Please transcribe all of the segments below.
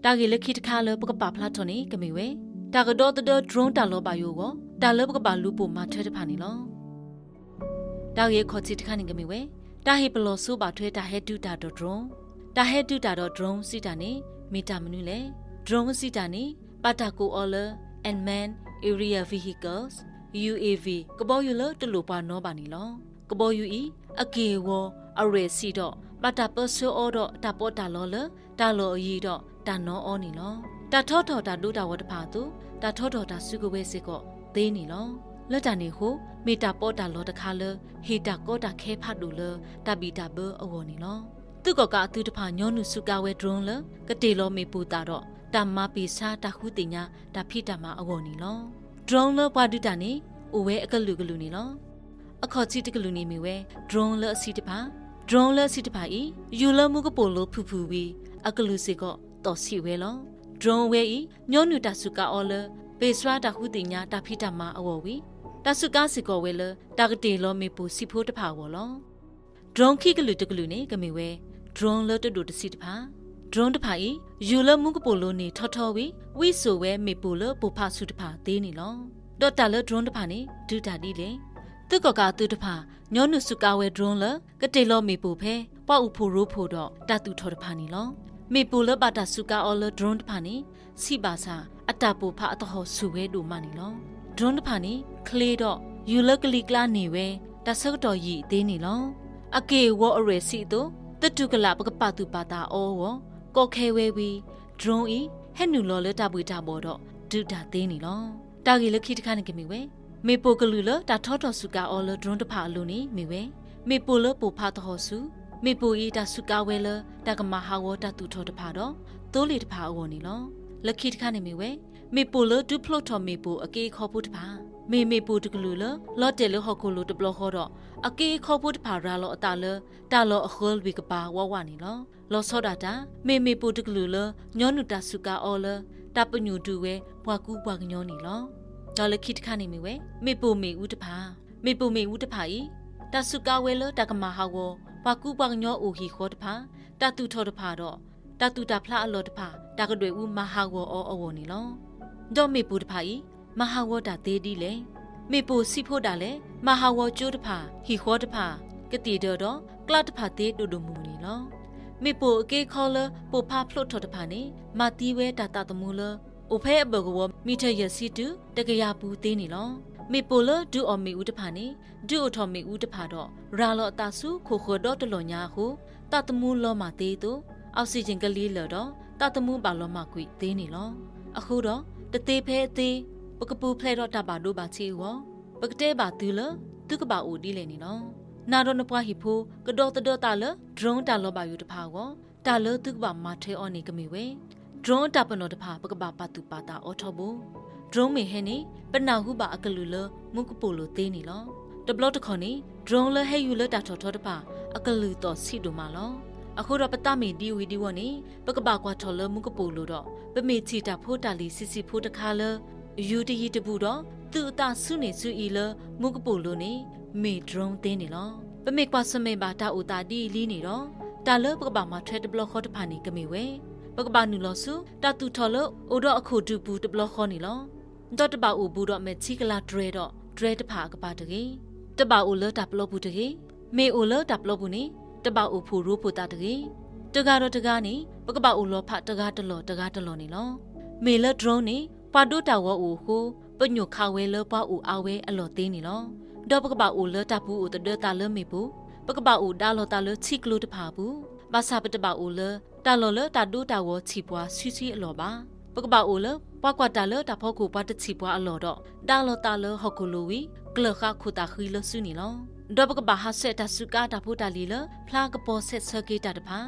တၢ်ဂ့ၢ်လၢခံတခါလၢပကပာ်ဖျါထီၣ်န့ၣ် ကမ့ၢ်ဝဲ တၢ်ကဒီသဒၢ drone တၢ်လီၤဘၣ်ယိၣ်အဂီၢ် တၢ်လၢပကဘၣ်လူၤပိာ်မၤထွဲတဖၣ်န့ၣ်လီၤ. တၢ်ဂ့ၢ်အခီၣ်ထံးတခါန့ၣ်ကမ့ၢ်ဝဲ တၢ်ဟ့ၣ်ပလီၢ်စိဘၣ်ထွဲတၢ်ဟဲဒုးတၢ်ဒီး drone. တၢ်ဟဲဒုးတၢ်ဒီး drone စံးတၢ်န့ၣ် မ့ၢ်တၢ်မနုၤလဲၣ်. Drone စံးတၢ်န့ၣ် ဘၣ်တၢ်ကိးအီၤလၢ unmanned aerial vehicles, U A V ကဘီယူၤလၢတလိၣ်ပှၤနီဘၣ်န့ၣ်လီၤ. ကဘီယူၤအံၤ အက့ၢ်အဂီၤ အရဲၣ်ဆံးဒီး ဘၣ်တၢ်ပၢဆှၢအီၤဒီးတၢ်ပီးတၢ်လီလၢ တၢ်လီၢ်အယံၤဒီးတၢ်နီအီၤန့ၣ်လီၤ. တၢ်ထီထီၣ်တၢ်ဒိတၢ်ဂီၤတဖၣ်အသိး တၢ်ထီထီၣ်တၢ်စုကဝဲၤစ့ၢ်ကီးသ့န့ၣ်လီၤ. လၢတၢ်န့ၣ်အဃိ မ့ၢ်တၢ်ပီးတၢ်လီတခါလၢ ဟ့ၣ်တၢ်ကီတၢ်ခဲဖးဒိၣ်လၢတၢ်ဘံၣ်တၢ်ဘၢအဂီၢ်န့ၣ်လီၤ. သုးကီၣ်ကးအသုးတဖၣ် ညီနုၢ်စူးကါဝဲ drone လၢ ကတ့ၢ်လီၤမ့ၣ်ပိၢ်သၣ်ဒီး တၢ်မၤပ့ၢ်ဆါတၢ်ဃုသ့ၣ်ညါတၢ်ဖံးတၢ်မၤအဂီၢ်န့ၣ်လီၤ. drone လၢပှၤဒုးတၢ်န့ၣ် အိၣ်ဝဲအကလုာ်ကလုာ်န့ၣ်လီၤ. အခီၣ်ထံးတကလုာ်န့ၣ်မ့ၢ်ဝဲ drone လၢအဆံးတဖၣ်. drone လၢအဆံးတဖၣ်အံၤ ယူၤလၢမူကပိာ်လိၤဖုၣ်ဖုၣ်ဝံၤ အကလုာ်စ့ၢ်ကီးသီၣ်ဆံးဝဲလီၤ. drone ဝဲအံၤ ညီနုၢ်တၢ်စူးကါအီၤလၢ ပ့ၢ်စှၤတၢ်ဃုသ့ၣ်ညါတၢ်ဖံးတၢ်မၤအဂီၢ်ဝံၤ တၢ်စူးကါစ့ၢ်ကီးဝဲလၢ တၢ်ကတ့ၢ်လီၤမ့ၣ်ပိၢ်ဆံးဖိတဖၣ်အဂီၢ်လီၤ. drone ခံကလုာ်တကလုာ်န့ၣ် ကမ့ၢ်ဝဲ drone လၢတဒိၣ်တဆံးတဖၣ်. drone တဖၣ်အံၤ ယူၤလၢမူကပိာ်လိၤန့ၢ်ထီထီဝံၤ ဝံစိာ်ဝဲမ့ၣ်ပိၢ်လၢပိၢ်ဖးဆူၣ်တဖၣ်သ့န့ၣ်လီၤ. ဒီးတၢ်လၢ drone တဖၣ်န့ၣ် ဒုးတၢ်ဒ်လဲၣ်. သုးကီၣ်ကးအသုးတဖၣ် ညီနုၢ်စူးကါဝဲ drone လၢ ကတ့ၢ်လီၤမ့ၣ်ပိၢ်ဖဲ ပှၤအိၣ်ဖှိၣ်ရိဖှိၣ်ဒီးတၢ်သူၣ်ထီၣ်တဖၣ်န့ၣ်လီၤ. မ့ၣ်ပိၢ်လၢဘၣ်တၢ်စူးကါအီၤလၢ drone တဖၣ်န့ၣ် ဆံးဘၣ်ဆၣ် အတၢ်ပိၢ်ဖးအသဟီၣ်ဆူၣ်ဝဲဒိၣ်မးန့ၣ်လီၤ. drone တဖၣ်န့ၣ် ချ့ဒီး ယူၤလၢကလံၤကျါန့ၢ်ဝဲ တၢ်ဆၢကတီၢ်ယံာ်သ့န့ၣ်လီၤ. အက့ၢ်အဂီၤအရဲၣ်ဆံးအသိး သတူၢ်ကလာ်ပကပာ်သူၣ်ပာ်သးအီၤအဂီၢ် ကီခဲဝဲဝံၤ drone အံၤ ဟဲနုာ်လီၤလၢတၢ်ဘှ့ၣ်တၢ်ဘှီၣ်ဒီး ဒုးတၢ်သ့န့ၣ်လီၤ. တၢ်ဂ့ၢ်လၢခံတခါန့ၣ်ကမ့ၢ်ဝဲ မ့ၣ်ပိၢ်ကလုာ်လၢတၢ်ထီထီၣ်စူးကါအီၤလၢ drone တဖၣ်အလိၤန့ၣ်မ့ၢ်ဝဲ မ့ၣ်ပိၢ်လၢပိၢ်ဖးသဟီၣ်ဆူၣ်, မ့ၣ်ပိၢ်အံၤတၢ်စူးကါဝဲလၢ တၢ်ကမၤဟးဂီၤတၢ်သူၣ်ထီၣ်တဖၣ်ဒီး သိလ့ၣ်တဖၣ်အဂီၢ်န့ၣ်လီၤ. လၢခံတခါန့ၣ်မ့ၢ်ဝဲ မ့ၣ်ပိၢ်လၢဒုးဖျိးထီၣ်မ့ၣ်ပိၢ်အက့အခီဖိတဖၣ်, မ့ၢ်မ့ၣ်ပိၢ်တကလုာ်လၢ လီၤတဲာ်လၢဟီၣ်ခိၣ်လိၤတဘျီဃီဒီး အက့အခီဖိတဖၣ်ရၤလီၤအသးလၢ တၢ်လီၢ်အဃၢလွံၢ်ကပၤဝးဝးန့ၣ်လီၤ. လီၤဆီဒၣ်တၢ် မ့ၢ်မ့ၣ်ပိၢ်တကလုာ်လၢ ညီနုၢ်တၢ်စူးကါအီၤလၢ တၢ်ပညိၣ်ဒုးဝဲပှၤကူပှၤကညီန့ၣ်လီၤ. ဒီးလၢခံတခါန့ၣ်မ့ၢ်ဝဲ မ့ၣ်ပိၢ်မ့ၣ်အူတဖၣ်, မ့ၣ်ပိၢ်မ့ၣ်အူတဖၣ်အံၤ တၢ်စူးကါဝဲလၢတၢ်ကမၤဟးဂီၤ ပှၤကူပှၤကညီအိၣ်ဟံၣ်ဃီတဖၣ်, တၢ်သူၣ်ထီၣ်တဖၣ်ဒီး တၢ်သူၣ်တၢ်ဖျးအလီၢ်တဖၣ် တၢ်ကဒွဲၣ်အူမၤဟးဂီၤအီၤအဂီၢ်န့ၣ်လီၤ. ဒီးမ့ၣ်ပိၢ်တဖၣ်အံၤ မၤဟးဂီၤတၢ်သ့ဒ်လဲၣ်. မ့ၣ်ပိၢ်ဆံးဖိဒၣ်လဲာ် မၤဟးဂီၤကၠိတဖၣ် ဟံၣ်ဃီတဖၣ် ကသံၣ်ဒၢဒီး ကျးတဖၣ်သ့ဒိၣ်ဒိၣ်မုၢ်မုၢ်န့ၣ်လီၤ. မ့ၣ်ပိၢ်အက့အခီလၢ ပိၢ်ဖးဖျိးထီၣ်တဖၣ်န့ၣ် မၤသံဝဲတၢ်သးသမူလၢ အိၣ်ဖဲအဘၢၣ်ကဝီၤ မံထၢၣ်ယဲၢ်ဆံတုၤ တကယၤပူၤသ့န့ၣ်လီၤ. မ့ၣ်ပိၢ်လၢဒုးအီၣ်မ့ၣ်အူတဖၣ်န့ၣ် ဒုးအိၣ်ထီၣ်မ့ၣ်အူတဖၣ်ဒီး ရၤလီၤအသးဆူခိၣ်ဃၢၤဒီတလီၢ်ညါအဃိ သးသမူလီၤမၢ်သ့အသိး oxygen ကလံၤလၢာ်ဒီး သးသမူဘၣ်လီၤမၢ်ကွံာ်သ့န့ၣ်လီၤ. အဃိဒီး တသ့ဖဲအသ့ ပကပူၤဖျဲးဒီးတၢ်ဘၣ်ဒိဘၣ်ထံးအဂီၢ် ပကတဲဘၣ်သုလၢ သုကဘၣ်အိၣ်ဒ်လဲၣ်န့ၣ်လီၤ. နၤဒီးနပှၤဟံၣ်ဖိ ကဒီသဒၢသးလၢ drone တၢ်လီၤဘၣ်ယိၣ်တဖၣ်အဂီၢ် တၢ်လၢသုကဘၣ်မၤထွဲအီၤန့ၣ်ကမ့ၢ်ဝဲ drone တၢ်ပနီၣ်တဖၣ် ပကဘၣ်ပာ်သူၣ်ပာ်သးအီၤထီဘိ drone မ့ၢ်ဟဲန့ၣ် ပနၢ်ဟူဘၣ်အကလုာ်လၢ မူကပိာ်လိၤသ့န့ၣ်လီၤ. တဘျီတခီၣ်န့ၣ် drone လၢဟဲယူၤလၢတၢ်ထီၣ်ထီတဖၣ် အကလုာ်သီၣ်ဆံးဒိၣ်မးလီၤ. အဃိဒီးပသးမ့ၢ်ဒံဝံၤဒံဝီၤန့ၣ် ပကဘၣ်ကွၢ်ထီၣ်လၢမူကပိာ်လိၤဒီး ပမ့ၢ်ထံၣ်တၢ်ဖိတၢ်လံၤဆံးဆံးဖိတခါလၢ ယူၤတယံၤတဘူးဒီး သူးအသးဆူန့ၢ်ဆူအံၤလၢ မူကပိာ်လိၤန့ၣ် မ့ၢ် drone သ့န့ၣ်လီၤ. ပမ့ၢ်ကွၢ်ဆၢၣ်မဲာ်ဘၣ်တၢ်အိၣ်သးဒ်အံၤလံန့ၣ်ဒီး တၢ်လၢပကဘၣ်မၤထွဲတဘျီဃီတဖၣ်န့ၣ်ကမ့ၢ်ဝဲ ပကဘၣ်နုာ်လီၤဆူ တၢ်သူၣ်ထီၣ်လၢအိၣ်ဒီးအခိၣ်ဒူပူၤတဘျီဃီန့ၣ်လီၤ. ဒီးတဘၣ်အိၣ်ဘူးဒီးမဲာ်ထံကလၤတြဲၤဒီးတြဲၤတဖၣ်အကပၤတဂ့ၤ. တဘၣ်အိၣ်လၢတၢ်ပျီပူၤတဂ့ၤ. မ့ၢ်အိၣ်လၢတၢ်ပျီပူၤန့ၣ် တဘၣ်အိၣ်ဖှိၣ်ရိဖှိၣ်သးတဂ့ၤ. တဂၤဒီးတဂၤန့ၣ် ပကဘၣ်အိၣ်လီၤဖးတဂၤတလီၢ်တဂၤတလီၢ်န့ၣ်လီၤ. မ့ၢ်လၢ drone န့ၣ် ပှၤဒိတၢ်ဂီၤအိၣ်အဃိ ပညိၣ်ခးဝဲလၢပှၤအိၣ်အါဝဲအလီၢ်သ့န့ၣ်လီၤ. ဒီးပကဘၣ်အိၣ်လၢတၢ်ပူၤအိၣ်သဒၢသးလၢမ့ၣ်ပိၢ်, ပကဘၣ်အိၣ်ဒါလီၤသးလၢထံကျိတဖၣ်အပူၤ, ဘၣ်ဆၣ်ပတဘၣ်အိၣ်လၢ တၢ်လီၢ်လၢတၢ်ဒိတၢ်ဂီၤထံၣ်ပှၤဆံဆံအလီၢ်ဘၣ်. ပကဘၣ်အိၣ်လၢ ပှၤကွၢ်တၢ်လၢတၢ်ဖီခိၣ်ပှၤတထံၣ်ပှၤအလီၢ်ဒီး ဒါလီၤသးလၢဟီၣ်ခိၣ်လိၤဝံၤ ကျၢၢ်ဃာ်ခိၣ်သးဃံလၢစုန့ၣ်လီၤ. ဒီးပကဘၣ်ဟးဆှဲးတၢ်စူးကါတၢ်ဖိတၢ်လံၤလၢ ဖျါကပီၤဆဲးဆၢက့ၤတၢ်တဖၣ်,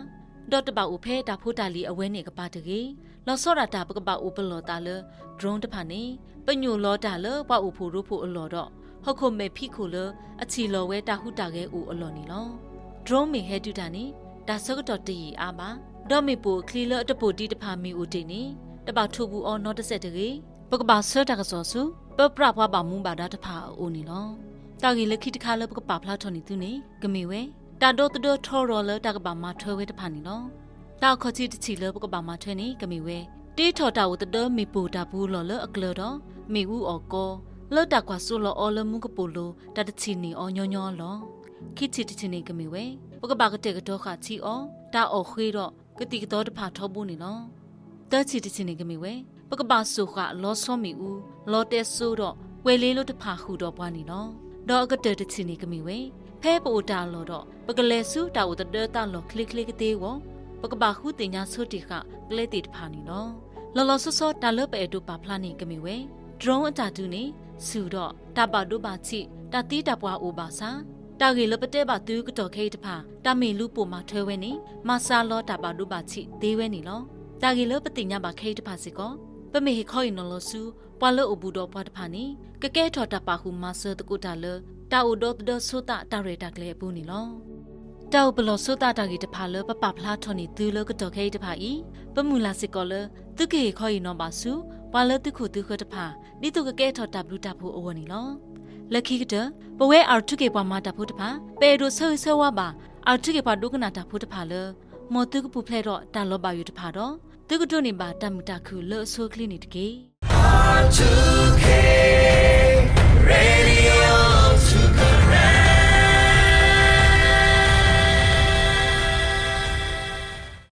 ဒီးတဘၣ်အိၣ်ဖဲတၢ်ဖိတၢ်လံၤအဝဲန့ၣ်အကပၤတဂ့ၤ. လီၤဆီဒၣ်တၢ် ပကဘၣ်အိၣ်ပလီၢ်သးလၢ drone တဖၣ်န့ၣ် ပညိၣ်လီၤတၢ်လၢပှၤအိၣ်ဖှိၣ်ရိဖှိၣ်အလီၢ်ဒီး ဟီၣ်ခိၣ်မဲာ်ဖံးခိၣ်လၢ အထံၣ်လီၤဝဲတၢ်ဟူးတၢ်ဂဲၤအိၣ်အလီၢ်န့ၣ်လီၤ. drone မ့ၢ်ဟဲဒုးတၢ်န့ၣ် တၢ်ဆၢကတီၢ်တယံာ်အါဘၣ်. ဒီးမ့ၣ်ပိၢ်အချံလၢအတပိာ်ဒံးတဖၣ်မ့ၢ်အိၣ်တ့ၢ်န့ၣ် တဘၣ်ထိၣ်ဘူးအီၤနီတစဲးတဂ့ၤ. ပကဘၣ်ဆှၢတၢ်ကစီၣ်ဆူ ပပြးပှၤဘၣ်မူဘၣ်ဒါတဖၣ်အအိၣ်န့ၣ်လီၤ. တၢ်ဂ့ၢ်လၢခံတခါလၢပကပာ်ဖျါထီၣ်န့ၢ်သုန့ၣ် ကမ့ၢ်ဝဲ တၢ်ဒီသဒၢထီရီၤလၢတၢ်ကဘၣ်မၤထွဲဝဲတဖၣ်န့ၣ်လီၤ. တၢ်အခီၣ်ထံးတထံၣ်လၢပကဘၣ်မၤထွဲန့ၣ် ကမ့ၢ်ဝဲ တ့ထီၣ်တၢ်အိၣ်သဒၢမ့ၣ်ပိၢ်တၢ်ပူၤလီၢ်လၢအကျၢၤဒီး မ့ၣ်အူအီၣ်ကီ လၢတၢ်ကွၢ်စိလီၤအီၤလၢမူကပိာ်လိၤ တၢ်တထံၣ်န့ၢ်အီၤညီညီလီၤ. ခံထံၣ်တထံၣ်န့ၣ်ကမ့ၢ်ဝဲ ပကဘၣ်ကတဲာ်ကတီၤဃာ်ထံအီ တၢ်အီၣ်ဃ့ဒီး ကသံၣ်ကသီတဖၣ်ထီဘိန့ၣ်လီၤ. သၢထံၣ်တထံၣ်န့ၣ်ကမ့ၢ်ဝဲ ပကဘၣ်စိာ်ဃာ်လီၤဆီမ့ၣ်အူ, လီၤတဲစိဒီး ကွဲၤလ့လိတဖၣ်ဃုာ်ဒီးပှၤန့ၣ်လီၤ. ဒီးအကတၢၢ်တထံၣ်န့ၣ်ကမ့ၢ်ဝဲ ဖဲပအိၣ်တၢ်အလီၢ်ဒီး ပကလဲၤဆူတၢ်အိၣ်သဒၢသးလီၢ်ချ့ချ့ကသ့အဂီၢ် ပကဘၣ်ဃုသ့ၣ်ညါဆိတ့ၢ်ဃာ်ကျဲသ့ၣ်တဖၣ်န့ၣ်လီၤ. လီၤလီၤဆီဆီတၢ်လၢပအဲၣ်ဒိးပာ်ဖျါန့ၣ်ကမ့ၢ်ဝဲ drone အတၢ်ဒုးန့ၣ် ဆူၣ်ဒီးတၢ်ဘၣ်ဒိဘၣ်ထံး တၢ်သံတၢ်ပှၢ်အိၣ်ဘၣ်ဆၣ် တၢ်ဂ့ၢ်လၢပတဲဘၣ်သုကတီၢ်ခဲအံၤတဖၣ် တၢ်မ့ၢ်လူပိာ်မၤထွဲဝဲန့ၣ် မၤစှၤလီၤတၢ်ဘၣ်ဒိဘၣ်ထံးသ့ဝဲန့ၣ်လီၤ. တၢ်ဂ့ၢ်လၢပသ့ၣ်ညါဘၣ်ခဲအံၤတဖၣ်စ့ၢ်ကီး ပမ့ၢ်ဟ့ၣ်ခီဟ့ၣ်နီၤလီၤဆူ ပှၤလၢအိၣ်ဘူးဒီးပှၤတဖၣ်န့ၣ် ကကဲထီၣ်တၢ်ပာ်ဃုာ်မၤစၢၤသကိးတၢ်လၢ တၢ်အိၣ်ဒီသဒၢဆိသးတၢ်ရဲၣ်တၢ်ကျဲၤအပူၤန့ၣ်လီၤ. တၢ်အိၣ်ပလီၢ်ဆိသးတၢ်ဂ့ၢ်တဖၣ်လၢပပာ်ဖျါထီၣ်န့ၢ်သုလၢကတီၢ်ခဲအံၤတဖၣ်အံၤ ပမုၢ်လၢ်စ့ၢ်ကီးလၢ သုကဟ့ၣ်ခီဟ့ၣ်နီၤဘၣ်ဆူ ပှၤလၢသုခိၣ်သုဃၢၤတဖၣ် ဒ်သိးကကဲထီၣ်တၢ်ဘျုးတၢ်ဖှိၣ်အဂီၢ်န့ၣ်လီၤ. လၢခံကတၢၢ် ပဝဲအၣ်ထူခ့ၣ်ပှၤမၤတၢ်ဖိတဖၣ် ပအဲၣ်ဒိးဆၢဂ့ၤဆၢဝါဘၣ် အၣ်ထူခ့ၣ်ပှၤဒိကနၣ်တၢ်ဖိတဖၣ်လၢ မ်သုကပူၤဖျဲးဒီးတၢ်လီၤဘၣ်ယိၣ်တဖၣ်ဒီး သုကဒိးန့ၢ်ဘၣ်တၢ်မုာ်တၢ်ခုၣ်လၢအဆိအချ့န့ၣ်တက့ၢ်.